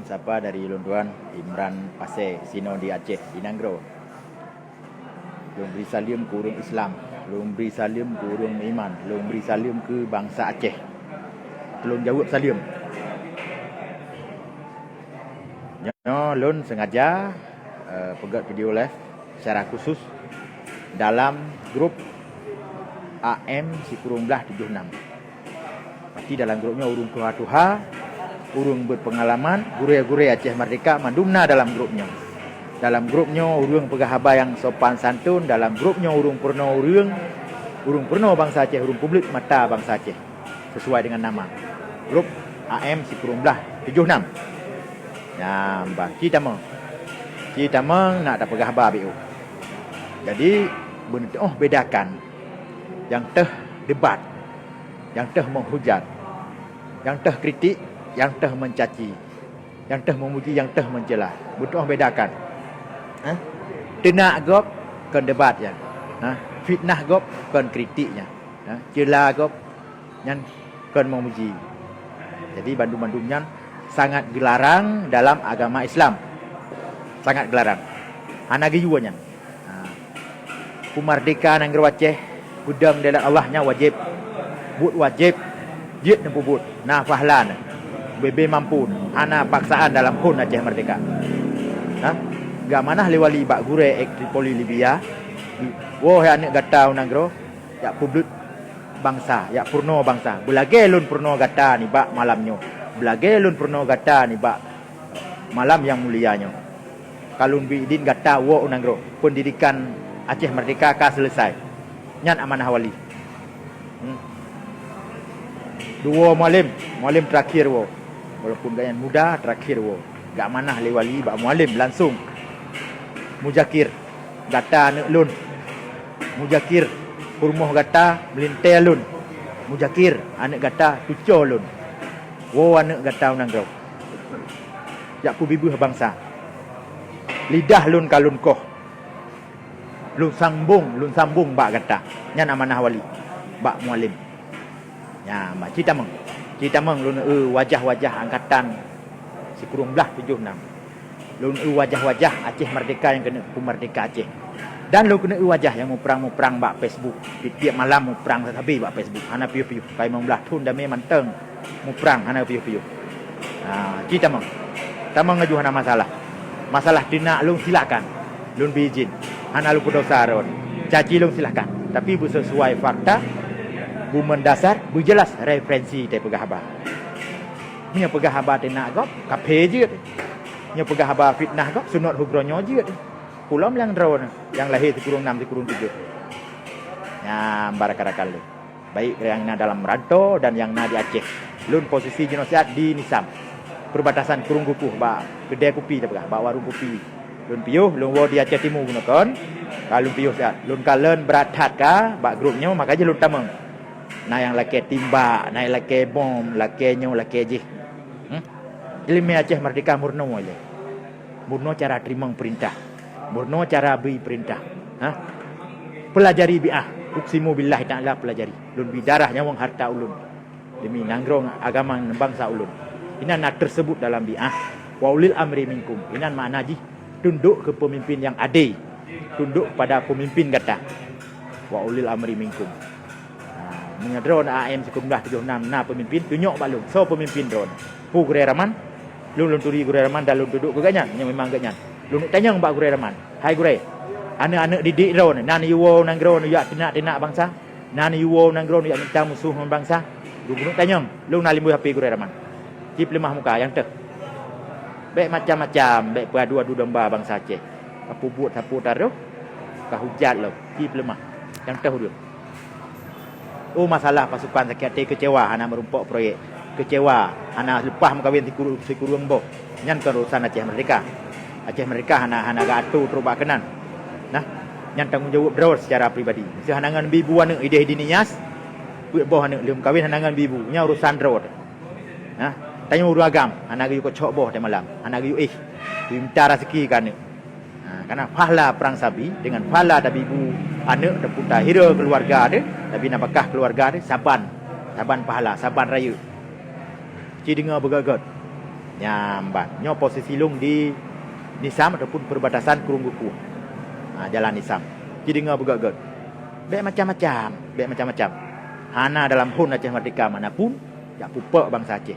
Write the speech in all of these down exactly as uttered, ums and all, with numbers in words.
Sapa dari lôn tuan Imran Pasé, sinoe di Aceh, di nanggroe. Lôn bri saleuem keu ureuëng Islam, lôn bri saleuem keu ureuëng meuiman, lôn bri saleuem keu bansa Aceh. Lôn jaweueb saleuem. Nyoe lôn sengaja, eh, peugét video live secara khusus dalam grup A M sikureueng blaih tujoh nam. Pasti dalam grup nyoe ureuëng tuha-tuha, ureuëng berpengalaman, gurée-gurée Aceh Merdeka mandum na dalam grup nyoe. Dalam grup nyoe ureuëng peugah haba nyang sopan santun, dalam grup nyoe ureuëng peurunoe ureuëng, ureuëng peurunoe bansa Aceh, ureuëng publik mata bansa Aceh. Sesuai dengan nama. Grup A M sikureueng blaih tujoh nam. Nyan bah, ci tamong. Ci tamong nak tapeugah haba B O. Jadi, beuneutoh bedakan nyang teuh debat, nyang teuh menghujat, nyang teuh kritik, nyang teuh mencaci, nyang teuh memuji, nyang teuh mencela. Beuneutoh bedakan. Ha? Teunak gob kon debat nyan. Ha? Fitnah gob kon kritik nyan. Ha? Cela gob nyan kon memuji. Jadi bandum-bandum nyan sangat geularang dalam agama Islam. Sangat geularang. Hana geuyue nyan. Ha. Peumerdeka nanggroe Aceh, peudong di jalan Allah nyan wajéb. Buet wajéb, jeuet neupeubuet. Na pahala na. Bebe mampu na. Hana paksaan dalam phon Aceh Merdeka. Ha? Geuamanah lé wali bak gurée ék Tripoli Libya. Woe hai aneuëk gata u nanggroe, jak peubuet bansa, jak peurunoe bansa. Beulagée lôn peurunoe gata nibak malam nyoe. Beulagée lôn peurunoe gata nibak malam nyang mulia nyoe. Ka lôn bri idin gata woe u nanggroe. Pendidikan Aceh Merdeka ka selesai. Nyan amanah wali. Hmm. Dua mualem, mualem terakhir woe. Walaupun gobnyan muda, terakhir woe. Geuamanah lé wali bak mualem langsung. Muzakir, gata aneuëk lôn. Muzakir, peurumoh gata meulintée lôn. Muzakir, aneuëk gata cucoe lôn. Woe aneuëk gata u nanggroe. Jak peubibeuh bansa. Lidah lôn ka lôn koh. Lôn sambong, lôn sambong bak gata. Nyan amanah wali. Bak mualem. Nyan, bah, ci tamong. Ci tamong lôn eu wajah-wajah angkatan sikureueng blaih tujoh nam. Lôn eu wajah-wajah Aceh Merdeka nyang keuneuk peumerdeka Aceh. Dan lôn keuneuk eu wajah nyang muprang-muprang bak Facebook. Tiep-tiep malam muprang sabe bak Facebook. Hana piôh-piôh. Ka limong blaih thon damé mantong muprang hana piôh-piôh. Ha, ci tamong. Tamong laju hana masalah. Masalah teunak lôn silakan. Lôn bri izin. Hana lôn peudosa droe. Caci lôn silakan. Tapi beusesuai fakta, beumeundasar, beujeulaih referensi teupeugah haba. Meunyoe peugah haba teunak gob, kaphé jeuet. Meunyoe peugah haba fitnah gob, sunat hugroe nyoe jeuet. Pulom nyang droe, nyang lahé sikureueng nam sikureueng tujoh. Nyan, barakan-rakan lé. Baik nyang na dalam rantau dan nyang na di Aceh. Lôn posisi jinoe siat di Nisam. Perbatasan Krueng Kukuh bak keudè kupi tapeugah, bak warong kupi. Lôn piôh, lôn woe di Aceh Timu bunoe kon. Ka lôn piôh siat. Lôn kalon brat that ka bak grup nyoe, maka jih lôn tamong. Na nyang lakée timbak, na nyang lakée bom, lakée nyoe, lakée jih. Hmm? Iéleumé Aceh Merdeka meurunoe ilée. Meurunoe cara teurimong peurintah. Meurunoe cara bri peurintah. Ha? Peulajari biah. Uksimu billahi ta'ala peulajari. Lôn bri darah nyawöng harta ulôn. Demi nanggroe agama dan bansa ulôn. Inan na teuseubut dalam biah. Wa ulil amri minkum. Inan makna jih tunduk keu peumimpin nyang adé. Tunduk pada peumimpin gata. Wa ulil amri minkum. Ha, meunyoe droeneuh A M sikureueng blaih tujoh nam na peumimpin, tunyok bak lôn, soe peumimpin droeneuh? Peue Gurée Raman? Lôn, lôn turi Gurée Raman dan lôn dudoe keu gobnyan, nyoe memang gobnyan. Lôn tanyong bak Gurée Raman, "Hai Gurée, aneuëk-aneuëk didik droeneuh, na neuyue woe nanggroe neujak teunak-teunak bansa? Na neuyue woe nanggroe neujak mita musoh ngon bansa?" Lôn keuneuk tanyong, lôn na limong H P Gurée Raman. Ci peuleumah muka nyang teuh. Bék macam-macam, bék peuadu-adu domba bansa Aceh. Ka peubuet sapeue taroh, ka hujat lom, ci peuleumah. Nyang teuh udeueng. Oh, masalah pasukan sakét até, keucewa hana meurumpok proyek. Keucewa hana leupah meukawen sikureueng, sikureueng boh. Nyan kon urusan Aceh Merdeka. Aceh Merdeka hana, hana geuatoe trok bak keunan. Nah, nyan tanggong jaweueb droe secara pribadi. Miseu hana ngon bibu aneuëk ideh di Nias, peuet boh aneuëk lheueh meukawen hana ngon bibu. Nyan urusan droe. Nah, tanyoe ureuëng agam hana geuyue kocok boh teumalam, hana geuyue éh. Geuyue mita raseuki keu aneuëk. Ha, karena pahala perang sabi dengan pahala tabibu aneuëk, taputa hira keluarga teuh, tabi nafakah keluarga teuh, saban, saban pahala, saban rayeuk. Ci deungoe beugöt-göt. Nyan ban. Nyoe posisi lôn di Nisam ataupun perbatasan Krueng Geukueh. Ha, jalan Nisam. Ci deungoe beugét-gét. Bék macam-macam, bék macam-macam. Hana dalam hon Aceh Merdeka manapun jak pupok bansa Aceh.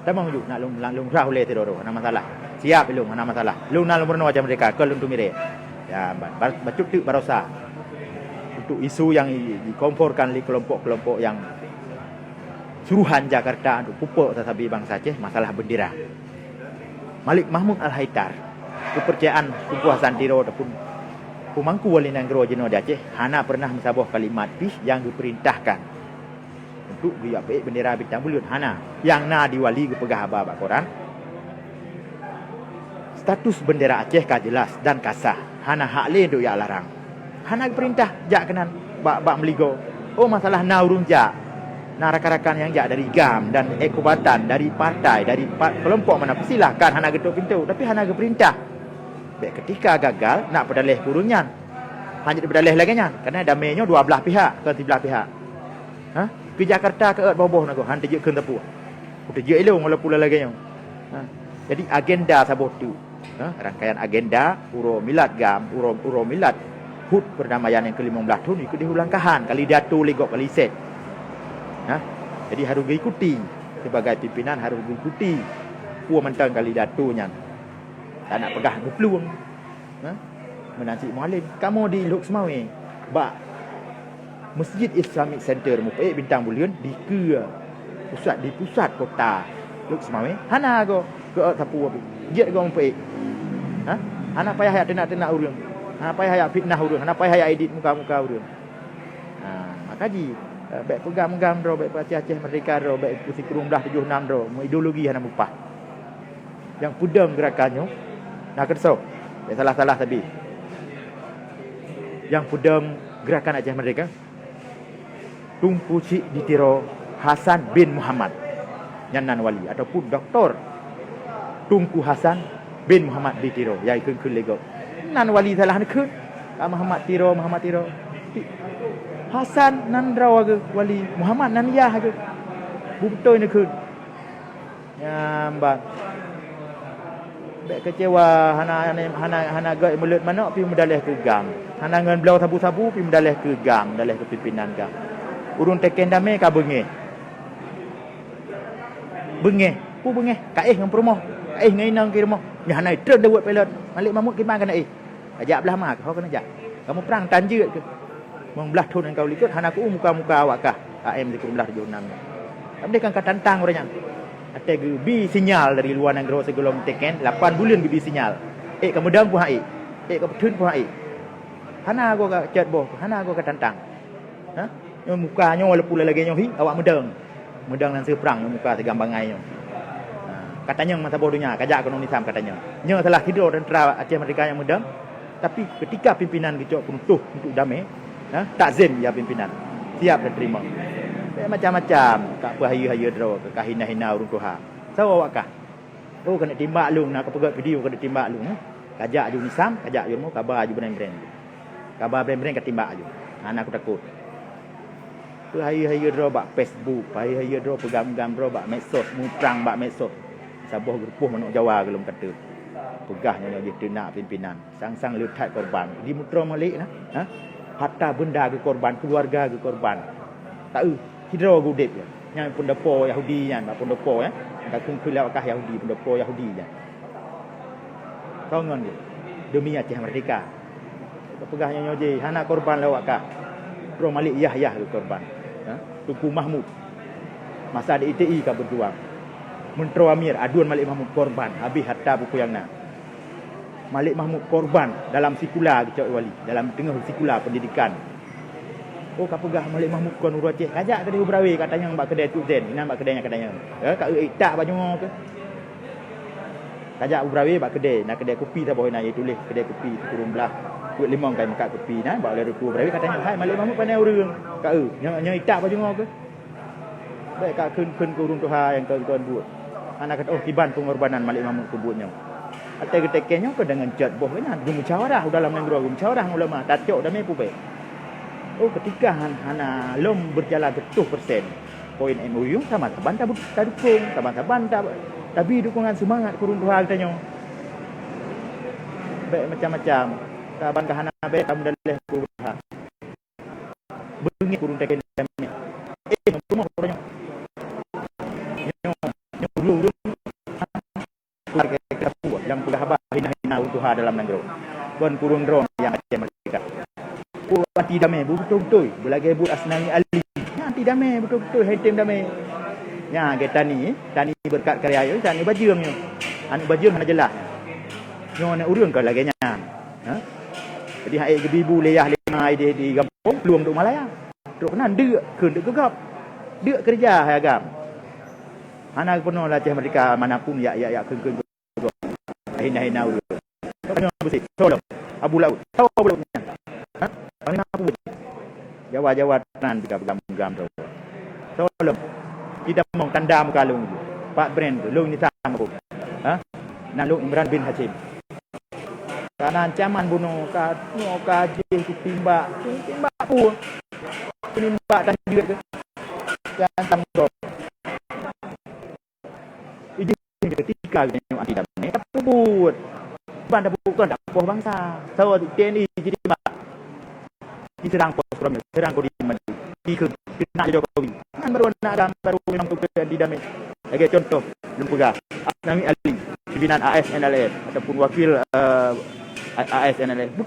Tamong ju nak lôn, nak lôn rhah ulée sidroe-droe, hana masalah. Siap lôn, hana masalah. Lôn na lôn meurunoe Aceh Merdeka, kon lôn tumiré. Ya, ba-, ba-, bacut teuk barosa. Untuk isu yang i-, dikomporkan lé kelompok-kelompok yang suruhan Jakarta untuk pupok sasabe bansa Aceh, masalah bendera. Malik Mahmud Al-Haitar, keupeurcayaan Teungku Hasan Tiro ataupun peumangku wali nanggroe jinoe di Aceh, hana pernah meusaboh kalimat pih nyang geupeurintahkan untuk geujak peuék bendera bintang buleuen, hana. Nyang na di wali geupeugah haba bak koran, status bendera Aceh ka jelas dan ka sah, hana hak lé untuk jak larang. Hana geupeurintah jak keunan bak, bak meuligoe. Oh, masalah na ureuëng jak, na rakan-rakan nyang jak dari GAM dan ék kubatan, dari partai, dari pa-, kelompok mana pun, silahkan, hana geutok pintoe, tapi hana geupeurintah. Bék keutika gagal nak peudaleh keu ureuëng nyan. Hana peudaleh lagée nyan, karena damé nyoe dua blah pihak, kon siblah pihak. Ha? Keu Jakarta keu ôt boh-boh na goh, han teujeuet kheun sapeue. Teujeuet ilong walaupun lagée nyoe. Ha? Jadi agenda saboh teuk. Ha? Rangkaian agenda uroe milad GAM, uroe, uroe milad hut perdamaian nyang keu limong blaih thon, ikut diulangkahan, kali datu lé gob kali set. Ha? Jadi harus geuikuti sebagai pimpinan, harus geuikuti peue mantong kali datu nyan. Tak nak peugah geuplueng. Ha? Meunan cit Mualem. Kamoe di Lhokseumawe bak Masjid Islamic Center mupeuék bintang buleuen dikeue pusat, di pusat kota Lhokseumawe. Hana goe keu sapeue pih. Jeuet goe mupeuék. Ha? Hana payah jak teunak-teunak ureuëng. Hana payah jak fitnah ureuëng. Hana payah jak edit muka-muka ureuëng. Ha, maka jih, eh, bék peugah meugam droe, bék peuaceh-aceh merdeka droe, bék sikureueng blaih tujoh nam droe, meuideologi hana mupah. Nyang peudong geurakan nyoe na keudeuh, bék salah-salah sabe. Nyang peudong geurakan Aceh Merdeka, Teungku Chik di Tiro Hasan bin Muhammad, nyan nan wali, ataupun Doktor Teungku Hasan bin Muhammad di Tiro, nyang ikheun-kheun lé gob. Nan wali salah neukheun. Ah, Muhammad Tiro, Muhammad Tiro. Hasan nan droe geuh wali, Muhammad nan yah geuh. Beutôi neukheun. Nyan ban. Bék keucewa, hana, hana, hana, hana gét meuleuet manok pih meudaleh keu GAM. Hana ngon bloe sabu-sabu pih meudaleh keu GAM, meudaleh keu pimpinan GAM. Ureuëng teken damé ka beungéh. Beungéh, peue beungéh? Ka éh ngon peurumoh, ka éh ngon inong keu rumoh. Nyan hana itreun daweuet pilot. Malik Mahmud kiban keuneuk éh. Ka jak blah ma, ho keuneuk jak. Kamoe prang tan jeuet keuh. Meung blah thon nyang ka u likot hana ku muka-muka awak kah. A M sikureueng blah tujoh nam nyoe. Tapi kan ka tantang ureuëng nyan. Até geubi sinyal dari luwa nanggroe sigohlom teken, lapan buleuen geubi sinyal. Ék ka meudong pun han ék. Ék ka peutheun pun han ék. Hana goe ka cot boh, hana goe ka tantang. Ha? Nyoe muka nyoe walaupun lagée nyoe hi, awak meudong. Meudong nan seuprang nyoe muka sigambangai nyoe. Ha, ka tanyong masa boh donya, ka jak keunoe Nisam ka tanyong. Nyoe salah sidroe tentara Aceh Merdeka nyang meudong, tapi ketika pimpinan geucok peunutôh untuk damé, ha, takzim ya pimpinan. Siap teurimong. Bék macam-macam, ka peuhayeue-hayeue droe, ka hina-hina ureuëng tuha. Sawa awak kah? Oh, keuneuk timbak lôn, na kupeugét video keuneuk timbak lôn, eh. Ka jak aju Nisam, ka jak aju rumoh, kaba aju breng-breng. Kaba breng-breng ka timbak aju. Hana kutakot. Peuhayeue-hayeue droe bak Facebook, peuhayeue-hayeue droe peugam-gam droe bak medsos, muprang bak medsos. Saboh geurupoh manok Jawa geulom kata. Peugah nyoe jih teunak pimpinan. Sang-sang le that korban. Di Mutroe Malik na, ha? Harta benda geukorban, keuluwarga geukorban. Taeu, sidroe geuudeb nyan. Nyan peundapo Yahudi nyan, bak peundapo, ya. Ka kheun-kheun lé awak kah Yahudi, peundapo Yahudi nyan. Soe ngon geuh? Demi Aceh Merdeka. Peugah nyoe-nyoe jih, hana korban lé awak kah. Mutroe Malik yah-yah geukorban. Ha? Teungku Mahmud. Masa di I T I ka beujuang. Mutroe Amir, aduen Malik Mahmud korban, habéh harta buku nyang na. Malik Mahmud korban dalam sikula geucok wali, dalam teungoh sikula pendidikan. Oh, ka peugah Malik Mahmud kon ureuëng Aceh, ka jak keudeh u Beurawe ka tanyong bak keudè Cut Zen, inan bak keudè nyang ka tanyong. Ya, ka eu itak bak nyoe keuh. Ka jak u Beurawe bak keudè, na keudè kupi saboh inan, tuléh keudè kupi sikureueng blah. Peuet limong kai meukat kupi na, bak lhèe reutôh Beurawe ka tanyong, "Hai, Malik Mahmud pané ureuëng?" Ka eu, nyoe, nyoe itak bak nyoe keuh. Bék ka kheun-kheun keu ureuëng tuha nyang kon-kon buet. Hana kata, "Oh, kiban peungorbanan Malik Mahmud keu buet nyoe." Até geutekeng nyoe keu deungon cot boh geuhnyan, geumeucawarah u dalam nanggroe, geumeucawarah ngon ulama, tacok damé pubék. Oh, keutika han-, hana lom beujalan seureutôh persen. poin M O U, sama-sama ta-, tadukong, sama-sama ta-, tabi dukungan seumangat keu ureuëng tuha geutanyoe. Bék macam-macam. Saban ka hana bék tamudaleh keu ureuëng tuha. Beungéh keu ureuëng takén damé. Eh, nyoe rumoh uroe nyoe. Nyoe, nyoe ureuëng-ureuëng keuluwarga kita peue nyang peugah haba hina-hina ureuëng tuha dalam nanggroe. Kon keu ureuëng droe nyang Aceh Merdeka. Peue anti damé beutôi-beutôi, beulagée buet Asnawi Ali. Nyan anti damé beutôi-beutôi, hai tem damé. Nyan lagée Tani, Tani Berkat Karya nyoe, Tani Bajeueng nyoe. Aneuk Bajeueng hana jeulaih. Nyoe aneuk ureuëng ka lagée nyan. Ha? Jadi, hai geubi bu lé yah lé ma di, di gampông, plueng duek Malaya. Trok keunan deuk kheun deuk geugob. Deuk keureuja hai agam. Hana geupeunoh lé Aceh Merdeka manapun yak, yak, yak kheun, kheun geugob. Hina-hina ureuëng. Tanyoe beusih, soe lom. Abu Laôt. Soe Abu Laôt nyan? Ha? Panglima Abu. Jawa-Jawa nan pih ka peugam-peugam soe. Soe lom. Kita mong tanda muka lôn. Pak Bren tu, lôn ni sama. Ha? Nan lôn Imran bin Hashim. Kana ancaman bunoe ka, nyoe ka jih kutimbak. Kutimbak peue? Kunimbak tanjeuet ke? Jangan tanggung jawab. Ijih ketika geutanyoe anti damé, tapeubuet. Ban tapeubuet kon tapoh bansa. Saboh T N I jitimbak. Diserang pos Suramil, serang Kodim Madrid. Dikeu-, keunak Jokowi. Nyan baru aneuk agam, baru memang beutôi anti damé. Lagée contoh, lôn peugah, Asnawi Ali, pimpinan A S N L F, ataupun wakil, eh, A S N L F.